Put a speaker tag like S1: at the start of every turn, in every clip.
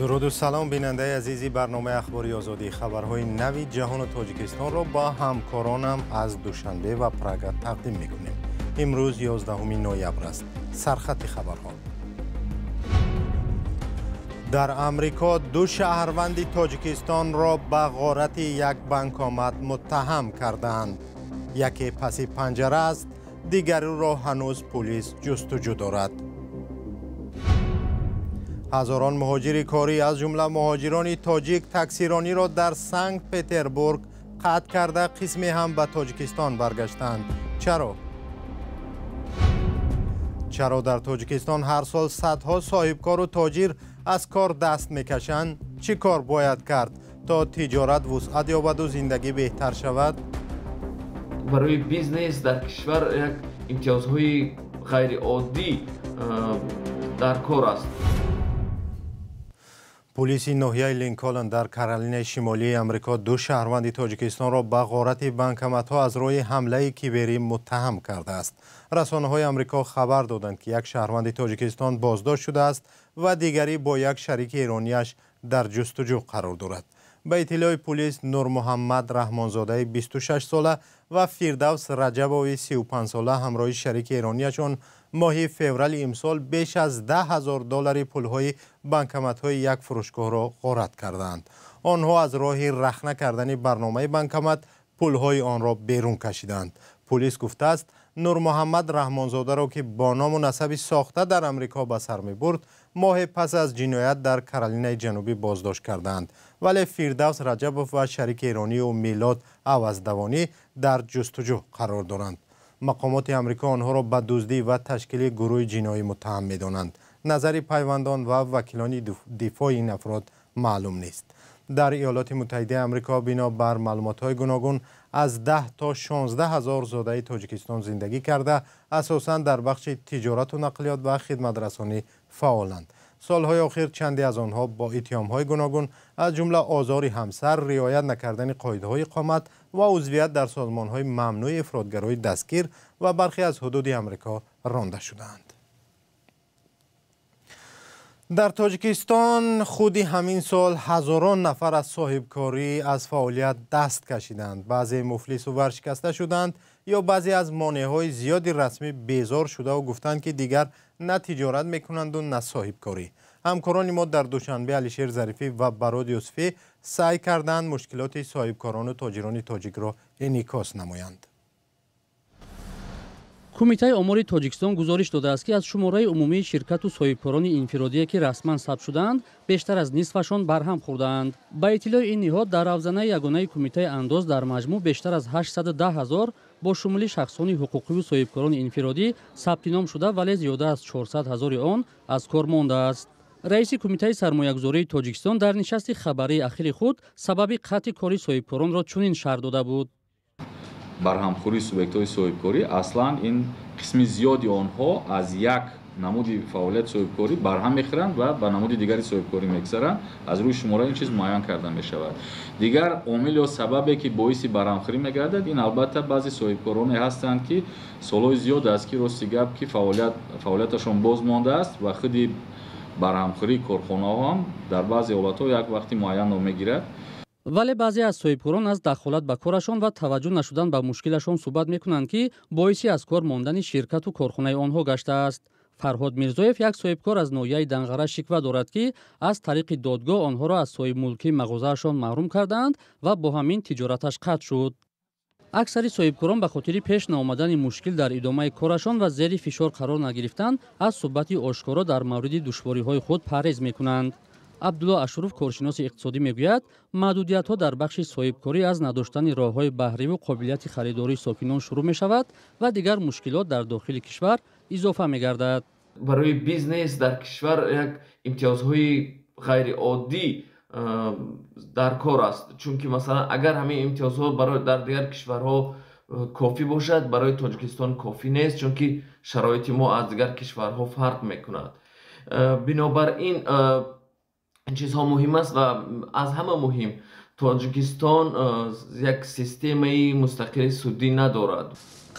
S1: Дуруду салом, бинандаи азизи барномаи Ахбори Озодӣ. Хабарҳои нави ҷаҳону Тоҷикистонро бо ҳамкоронам аз Душанбе ва Прага тақдим мекунем. Имрӯз 11 ноябр аст. Сархати хабарҳо. Дар Амрико ду шаҳрванди Тоҷикистонро ба ғорати як банкомат муттаҳам кардаанд. Яке паси панҷара аст, дигареро ҳанӯз пулис ҷустуҷӯ дорад. Ҳазорон муҳоҷири корӣ, аз ҷумла муҳоҷирони тоҷик, таксирониро дар Санкт Петербург қатъ карда, қисме ҳам ба Тоҷикистон баргаштанд. Чаро? Чаро дар Тоҷикистон ҳар сол садҳо соҳибкору тоҷир аз кор даст мекашанд? Чӣ кор бояд кард, то тиҷорат вусъат ёбаду зиндагӣ беҳтар шавад?
S2: Барои бизнес дар кишвар як имтиёзҳои ғайриоддӣ дар кор аст.
S1: Пулиси ноҳияи Линколн дар Каролинаи Шимолии Амрико ду шаҳрванди Тоҷикистонро ба ғорати банкоматҳо аз роҳи ҳамлаи киберӣ муттаҳам кардааст. Расонаҳои Амрико хабар доданд, ки як шаҳрванди Тоҷикистон боздошт шудааст ва дигарӣ бо як шарики эронияш дар ҷустуҷӯ қарор дорад. Ба иттилои пулис, Нурмуҳаммад Раҳмонзодаи 26-сола ва Фирдавс Раҷабови 35-сола ҳамроҳи шарики эронияшон моҳи феврали имсол беш аз 10 000 доллари пулҳои банкоматҳои як фурӯшгоҳро ғорат кардаанд. Онҳо аз роҳи рахна кардани барномаи банкомат пулҳои онро берун кашиданд. Пулис гуфтааст, Нурмуҳаммад Раҳмонзодаро, ки бо ному насаби сохта дар Амрико ба сар мебурд, моҳе пас аз ҷиноят дар Каролинаи Ҷанубӣ боздошт кардаанд, вале Фирдавс Раҷабов ва шарики эронии ӯ Милод Аваздавонӣ дар ҷустуҷӯ қарор доранд. Мақомоти Амрико онҳоро ба дуздӣ ва ташкили гурӯҳи ҷиноӣ муттаҳам медонанд. Назари пайвандон ва вакилони дифои ин афрод маълум нест. Дар Иёлоти Муттаҳидаи Амрико, бино бар маълумотҳои гуногун, аз 10 то 16 ҳазор зодаи Тоҷикистон зиндагӣ карда, асосан дар бахши тиҷорату нақлиёт ва хидматрасонӣ фаъоланд. Солҳои охир чанде аз онҳо бо иттиҳомҳои гуногун, аз ҷумла озори ҳамсар, риоят накардани қоидаҳои иқомат ва узвият дар созмонҳои мамнӯи ифротгароӣ дастгир ва бархе аз ҳудуди Амрико ронда шудаанд. Дар Тоҷикистон худи ҳамин сол ҳазорон нафар аз соҳибкорӣ, аз фаъолият даст кашиданд. Баъзе муфлису варшикаста шуданд ё баъзе аз монеъҳои зиёди расмӣ безор шудаву гуфтанд, ки дигар на тиҷорат мекунанду на соҳибкорӣ. Ҳамкорони мо дар Душанбе, Алишер Зарифӣ ва Барод Юсуфӣ, саъй карданд мушкилоти соҳибкорону тоҷирони тоҷикро инъикос намоянд.
S3: Кумитаи омори Тоҷикистон гузориш додааст, ки аз шумораи умумии ширкату соҳибкорони инфиродие, ки расман сабт шудаанд, бештар аз нисфашон барҳам хӯрдаанд. Ба иттилои ин ниҳод, дар равзанаи ягонаи Кумитаи андоз дар маҷмӯъ бештар аз 810 ҳазор бо шумули шахсони ҳуқуқиву соҳибкорони инфиродӣ сабти ном шуда, вале зиёда аз 400 ҳазори он аз кор мондааст. Раиси Кумитаи сармоягузории Тоҷикистон дар нишасти хабарии ахири худ сабаби қатъи кори соҳибкоронро чунин шарҳ дода буд.
S4: Барҳамхӯрии субъектҳои соҳибкорӣ, аслан ин қисми зиёди онҳо аз як намуди фаъолияти соҳибкорӣ барҳам мехӯранд ва ба намуди дигари соҳибкорӣ мегузаранд. Аз рӯи шумора ин чиз муайян карда мешавад. Дигар омил ё сабабе, ки боиси барҳамхӯрӣ мегардад, ин албатта баъзе соҳибкороне ҳастанд, ки солҳои зиёд аст, ки рости гап, ки фаъолияташон боз мондааст ва худи барҳамхӯрии корхонаҳо ҳам дар баъзе ҳолатҳо як вақти муайянро мегирад.
S3: Вале баъзе аз соҳибкорон аз дахолат ба корашон ва таваҷҷӯҳ нашудан ба мушкилашон суҳбат мекунанд, ки боиси аз кор мондани ширкату корхонаи онҳо гаштааст. Фарҳод Мирзоев, як соҳибкор аз ноҳияи Данғара, шиква дорад, ки аз тариқи додгоҳ онҳоро аз соҳибмулкии мағозаашон маҳрум кардаанд ва бо ҳамин тиҷораташ қатъ шуд. Аксари соҳибкорон ба хотири пеш наомадани мушкил дар идомаи корашон ва зери фишор қарор нагирифтан, аз суҳбати ошкоро дар мавриди душвориҳои худ парҳез мекунанд. Абдулло Ашуров, коршиноси иқтисодӣ, мегӯяд, маҳдудиятҳо дар бахши соҳибкорӣ аз надоштани роҳҳои баҳриву қобилияти харидории сокинон шурӯъ мешавад ва дигар мушкилот дар дохили кишвар изофа мегардад.
S2: Барои бизнес дар кишвар як имтиёзҳои ғайриоддӣ дар кор аст, чунки, масалан, агар ҳамин имтиёзҳо дар дигар кишварҳо кофӣ бошад, барои Тоҷикистон кофӣ нест, чунки шароити мо аз дигар кишварҳо фарқ мекунад. Бинобар ин ин чизҳо муҳим аст ва аз ҳама муҳим, Тоҷикистон як системаи мустақили судӣ надорад.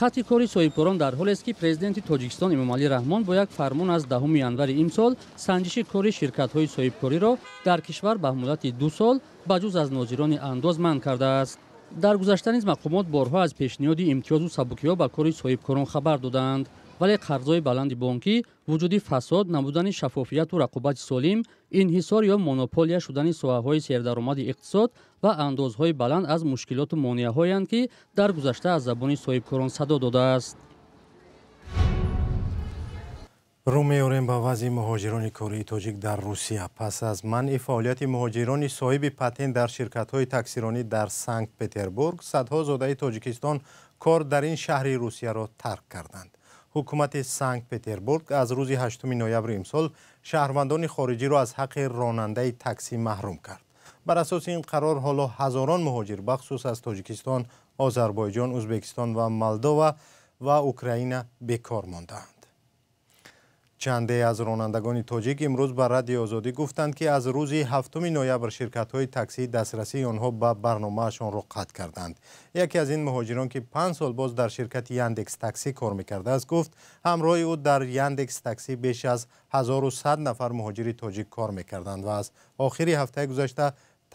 S3: Қатъи кори соҳибкорон дар ҳолест, ки президенти Тоҷикистон Эмомалӣ Раҳмон бо як фармон аз 10 январи имсол санҷиши кори ширкатҳои соҳибкориро дар кишвар ба муддати 2 сол ба ҷуз аз нозирони андоз манъ кардааст. Дар гузашта низ мақомот борҳо аз пешниҳоди имтиёзу сабукиҳо ба кори соҳибкорон хабар додаанд, вале қарзҳои баланди бонкӣ, вуҷуди фасод, набудани шаффофияту рақобати солим, инҳисор ё монополия шудани соҳаҳои сердаромади иқтисод ва андозҳои баланд аз мушкилоту монеаҳоянд, ки дар гузашта аз забони соҳибкорон садо додааст.
S1: Рӯ меорем ба вазъи муҳоҷирони кории тоҷик дар Русия. Пас аз манъи фаъолияти муҳоҷирони соҳиби патент дар ширкатҳои таксиронӣ дар Санкт-Петербург, садҳо зодаи Тоҷикистон кор дар ин шаҳри Русияро тарк карданд. Ҳукумати Санкт-Петербург аз рӯзи 8 ноябри имсол шаҳрвандони хориҷиро аз ҳаққи ронандаи таксӣ маҳрум кард. Бар асоси ин қарор ҳоло ҳазорон муҳоҷир, бахусус аз Тоҷикистон, Озарбойҷон, Ӯзбекистон ва Молдова ва Украина бекор мондаанд. Чанде аз ронандагони тоҷик имрӯз ба Радиои Озодӣ гуфтанд, ки аз рӯзи 7 ноябр ширкатҳои таксӣ дастрасии онҳо ба барномаашонро қатъ карданд. Яке аз ин муҳоҷирон, ки 5 сол боз дар ширкати Яндекс Таксӣ кор мекардааст, гуфт ҳамроҳи ӯ дар Яндекс Таксӣ беш аз 1100 нафар муҳоҷири тоҷик кор мекарданд ва аз охири ҳафтаи гузашта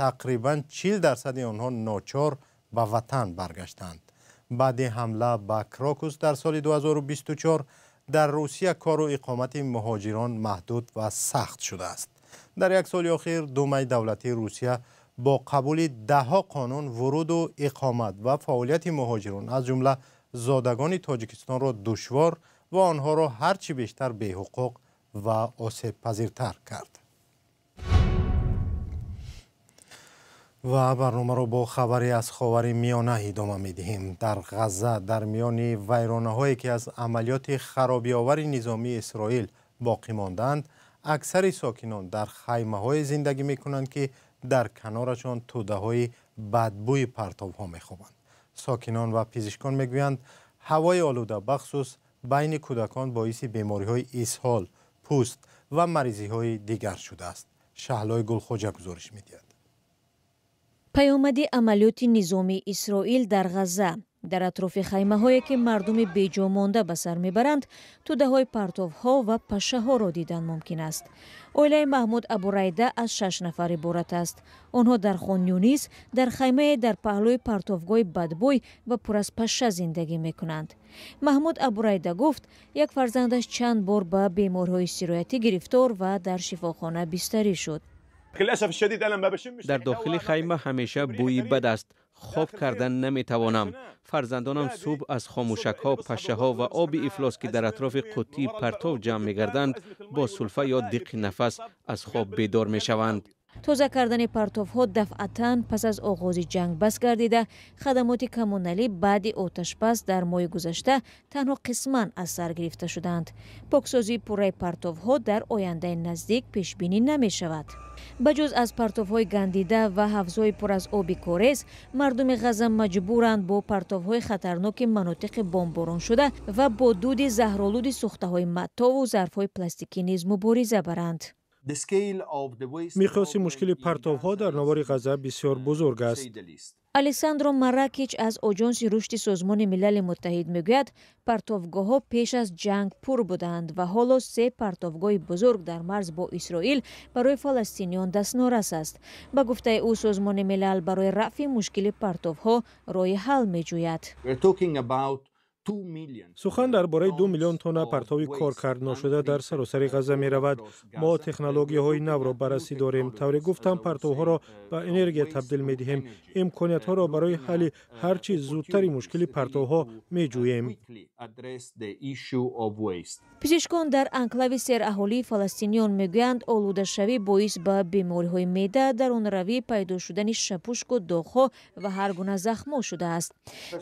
S1: тақрибан 40% онҳо ночор ба ватан баргаштанд. Баъди ҳамла ба Крокус дар соли 2024 дар Русия кору иқомати муҳоҷирон маҳдуд ва сахт шудааст. Дар як соли охир Думаи давлатии Русия бо қабули даҳҳо қонун вуруду иқомат ва фаъолияти муҳоҷирон, аз ҷумла зодагони Тоҷикистонро душвор ва онҳоро ҳарчи бештар беҳуқуқ ва осебпазиртар кард. Ва барномаро бо хабаре аз Ховари Миёна идома медиҳем. Дар Ғазза дар миёни вайронаҳое, ки аз амалиёти харобиовари низомии Исроил боқӣ мондаанд, аксари сокинон дар хаймаҳое зиндагӣ мекунанд, ки дар канорашон тӯдаҳои бадбӯи партовҳо мехобанд. Сокинон ва пизишкон мегӯянд, ҳавои олуда бахусус байни кӯдакон боиси бемориҳои исҳол, пӯст ва маризиҳои дигар шудааст. Шаҳлои Гулхоҷа гузориш медиҳад.
S5: Паёмади амалиёти низомии Исроил дар Ғазза. Дар атрофи хаймаҳое, ки мардуми беҷо монда ба сар мебаранд, тӯдаҳои партовҳо ва пашшаҳоро дидан мумкин аст. Оилаи Маҳмуд Абурайда аз 6 нафар иборат аст. Онҳо дар Хон Юнис дар хаймае дар паҳлӯи партовгоҳи бадбӯй ва пур аз пашша зиндагӣ мекунанд. Маҳмуд Абурайда гуфт, як фарзандаш чанд бор ба бемориҳои сироятӣ гирифтор ва дар шифохона бистарӣ шуд.
S6: Дар дохили хайма ҳамеша бӯи бад аст. Хоб кардан наметавонам. Фарзандонам субҳ аз хомӯшакҳо, пашшаҳо ва оби ифлос, ки дар атрофи қуттии партов ҷамъ мегарданд, бо сулфа ё диққи нафас аз хоб бедор мешаванд.
S5: Тоза кардани партовҳо дафъатан пас аз оғози ҷанг бас гардида, хадамоти коммуналӣ баъди оташбас дар моҳи гузашта танҳо қисман аз сар гирифта шуданд. Поксозии пурраи партовҳо дар ояндаи наздик пешбинӣ намешавад. Ба ҷуз аз партовҳои гандида ва ҳавзҳои пур аз оби корез, мардуми Ғазза маҷбуранд бо партовҳои хатарноки манотиқи бомбороншуда ва бо дуди заҳролуди сӯхтаҳои матову зарфҳои пластикӣ низ мубориза баранд.
S7: Миқёси мушкили партовҳо дар навори Ғазза бисёр бузург аст.
S5: Александро Маракич аз Оҷонси рушди Созмони Милали Муттаҳид мегӯяд, партовгоҳҳо пеш аз ҷанг пур буданд ва ҳоло 3 партовгоҳи бузург дар марз бо Исроил барои фаластиниён дастнорас аст. Ба гуфтаи ӯ, Созмони Милал барои рафъи мушкили партовҳо роҳи ҳал меҷӯяд.
S7: Сухан дар бораи 2 миллион тонна партови коркардношуда дар саросари Ғазза меравад. Мо технологияҳои навро баррасӣ дорем. Тавре гуфтам, партовҳоро ба энергия табдил медиҳем. Имкониятҳоро барои ҳалли ҳар чӣ зудтари мушкили партовҳо меҷӯем.
S5: Пизишкон дар анклави сераҳолии фаластиниён мегӯянд, олудашавӣ боис ба бемориҳои меъда, дарунравӣ, пайдо шудани шапушку доғҳо ва ҳар гуна захмҳо шудааст.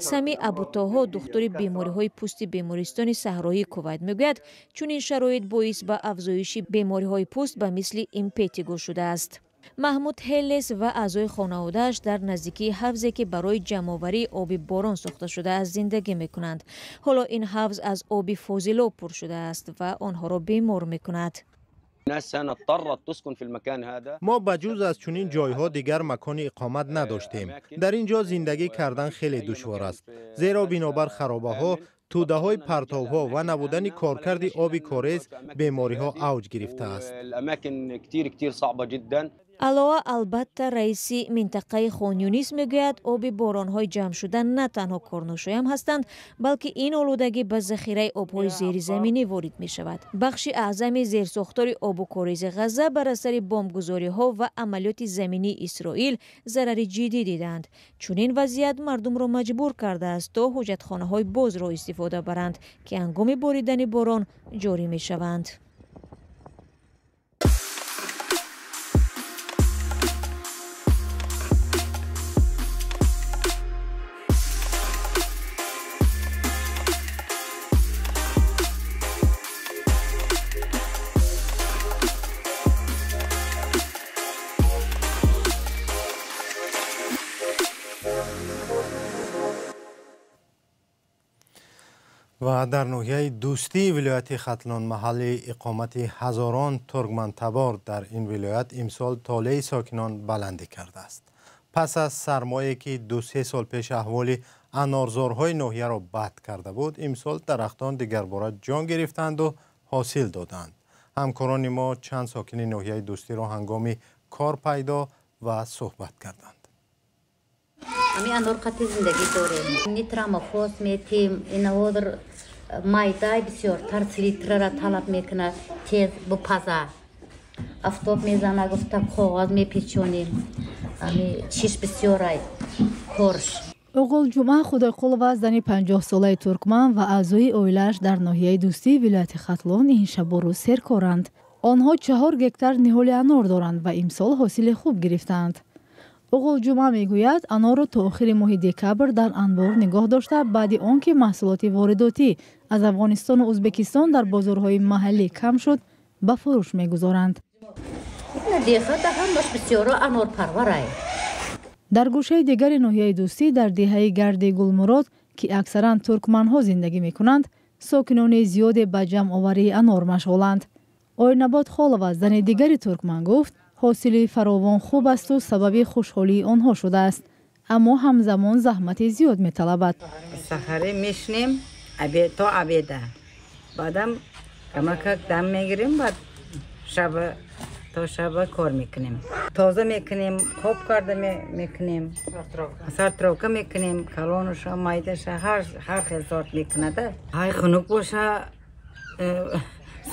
S5: Сами Абутоҳо, духтури бемориҳои пӯсти бемористони саҳроии Кувайт, мегӯяд, чунин шароит боис ба афзоиши бемориҳои пӯст ба мисли импетиго шудааст. Маҳмуд Ҳелес ва аъзои хонаводааш дар наздикии ҳавзе, ки барои ҷамъоварии оби борон сохта шудааст, зиндагӣ мекунанд. Ҳоло ин ҳавз аз оби фозилоб пур шудааст ва онҳоро бемор мекунад.
S1: Мо ба ҷуз аз чунин ҷойҳо дигар макони иқомат надоштем. Дар ин ҷо зиндагӣ кардан хеле душвор аст, зеро бинобар харобаҳо, тӯдаҳои партовҳо ва набудани коркарди оби корез бемориҳо авҷ гирифтааст.
S5: Алова албатта, раиси минтақаи Хонюнис мегӯяд, оби боронҳои ҷамъшуда на танҳо корношоям ҳастанд, балки ин олудагӣ ба захираи обҳои зеризаминӣ ворид мешавад. Бахши аъзами зерсохтори обу корези Ғазза бар асари бомбгузориҳо ва амалиёти заминии Исроил зарари ҷиддӣ диданд. Чунин вазъият мардумро маҷбур кардааст, то ҳоҷатхонаҳои бозро истифода баранд, ки ҳангоми боридани борон ҷорӣ мешаванд.
S1: Ва дар ноҳияи Дӯстии вилояти Хатлон, маҳалли иқомати ҳазорон туркмантабор дар ин вилоят, имсол толеи сокинон баландӣ кардааст. Пас аз сармое, ки 2-3 сол пеш аҳволи анорзорҳои ноҳияро бад карда буд, имсол дарахтон дигарбора ҷон гирифтанду ҳосил доданд. Ҳамкорони мо чанд сокини ноҳияи Дӯстиро ҳангоми кор пайдо ва суҳбат карданд.
S8: Ами анор қати зиндагӣ дорем. Нитрамофос метим, инаводр майдай бисёр тарс литрара талаб мекунад, тез бупаза. Афтоб мезана, гуфта коғоз мепечонем. Ами чиш бисёрай корш.
S9: Оғулҷумъа Худойқулова, зани 50-солаи туркман ва аъзои оилааш дар ноҳияи Дӯстии вилояти Хатлон ин шабу рӯз серкоранд. Онҳо 4 гектар ниҳоли анор доранд ва имсол ҳосили хуб гирифтаанд. Оғулҷумъа мегӯяд, анорро то охири моҳи декабр дар анбор нигоҳ дошта, баъди он ки маҳсулоти воридотӣ аз Афғонистону Ӯзбекистон дар бозорҳои маҳаллӣ кам шуд, ба фурӯш мегузоранд. Дар гӯшаи дигари ноҳияи Дӯстӣ, дар деҳаи Гарди Гулмурод, ки аксаран туркманҳо зиндагӣ мекунанд, сокинони зиёде ба ҷамъоварии анор машғуланд. Ойнабод Холова, зани дигари туркман, гуфт, ҳосили фаровон хуб асту сабаби хушҳолии онҳо шудааст, аммо ҳамзамон заҳмати зиёд металабад.
S10: Саҳарӣ мешинем то обеда, баъдам камакак дам мегирем, баъд шаба то шаба кор мекунем, тоза мекунем, хоб карда мекунем, сортировка мекунем, калонуша, майдаша, ҳар хел сорт мекунада. Ҳай хунук боша,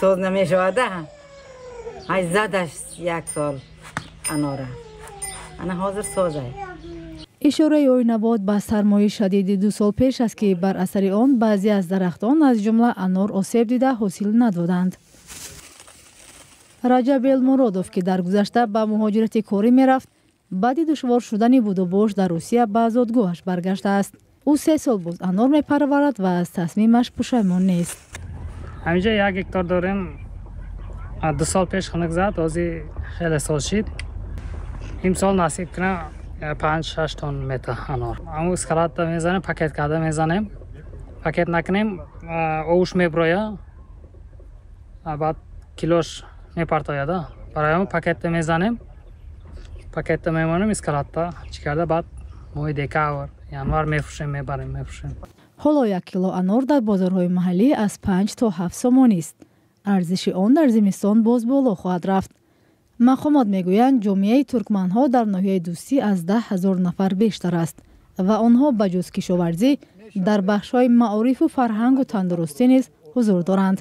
S10: соз намешавада. Ҳай задаш як сол анора, ана ҳозир созай.
S9: Ишораи Ойнабод ба сармои шадиди 2 сол пеш аст, ки бар асари он баъзе аз дарахтон, аз ҷумла анор, осеб дида ҳосил надоданд. Раҷаб Элмуродов, ки дар гузашта ба муҳоҷирати корӣ мерафт, баъди душвор шудани будубош дар Русия ба зодгоҳаш баргаштааст. Ӯ 3 сол боз анор мепарварад ва аз тасмимаш пушаймон нест.
S11: Ҳаминҷа 1 гектар дорем. 2 сол пеш хунук зад, ҳозир хеле сол шид. Имсол насиб кунам 5-6 тонн мета анор. Ҳамун скалатда мезанем, пакет карда мезанем. Пакет накунем, овуш меброя, баъд килош мепартояда. Барои ҳамун пакетда мезанем, пакетда мемонем, скалатда чӣ карда, баъд моҳи декабр, январ мефурӯшем, мебарем, мефурӯшем.
S9: Ҳоло 1 кило анор дар бозорҳои маҳаллӣ аз 5 то 7 сомонист. Арзиши он дар зимистон боз боло хоҳад рафт. Мақомот мегӯянд, ҷомеаи туркманҳо дар ноҳияи Дӯстӣ аз 10 000 нафар бештар аст ва онҳо ба ҷуз кишоварзӣ дар бахшҳои маорифу фарҳангу тандурустӣ низ ҳузур доранд.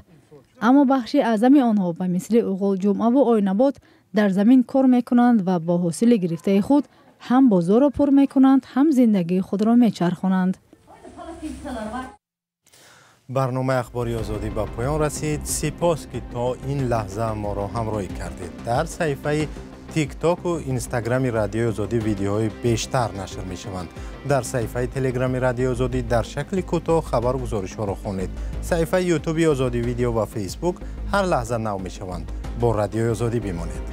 S9: Аммо бахши аъзами онҳо ба мисли Оғулҷумъаву Ойнабод дар замин кор мекунанд ва бо ҳосили гирифтаи худ ҳам бозорро пур мекунанд, ҳам зиндагии худро мечархонанд.
S1: Барномаи Ахбори Озодӣ ба поён расид. Сипос, ки то ин лаҳза моро ҳамроҳӣ кардед. Дар саҳифаи Тиктоку Инстаграми Радиои Озодӣ видеоҳои бештар нашр мешаванд. Дар саҳифаи Телеграми Радиои Озодӣ дар шакли кӯтоҳ хабару гузоришҳоро хонед. Саҳифаи Ютуби Озодӣ видео ва Фейсбук ҳар лаҳза нав мешаванд. Бо Радиои Озодӣ бимонед.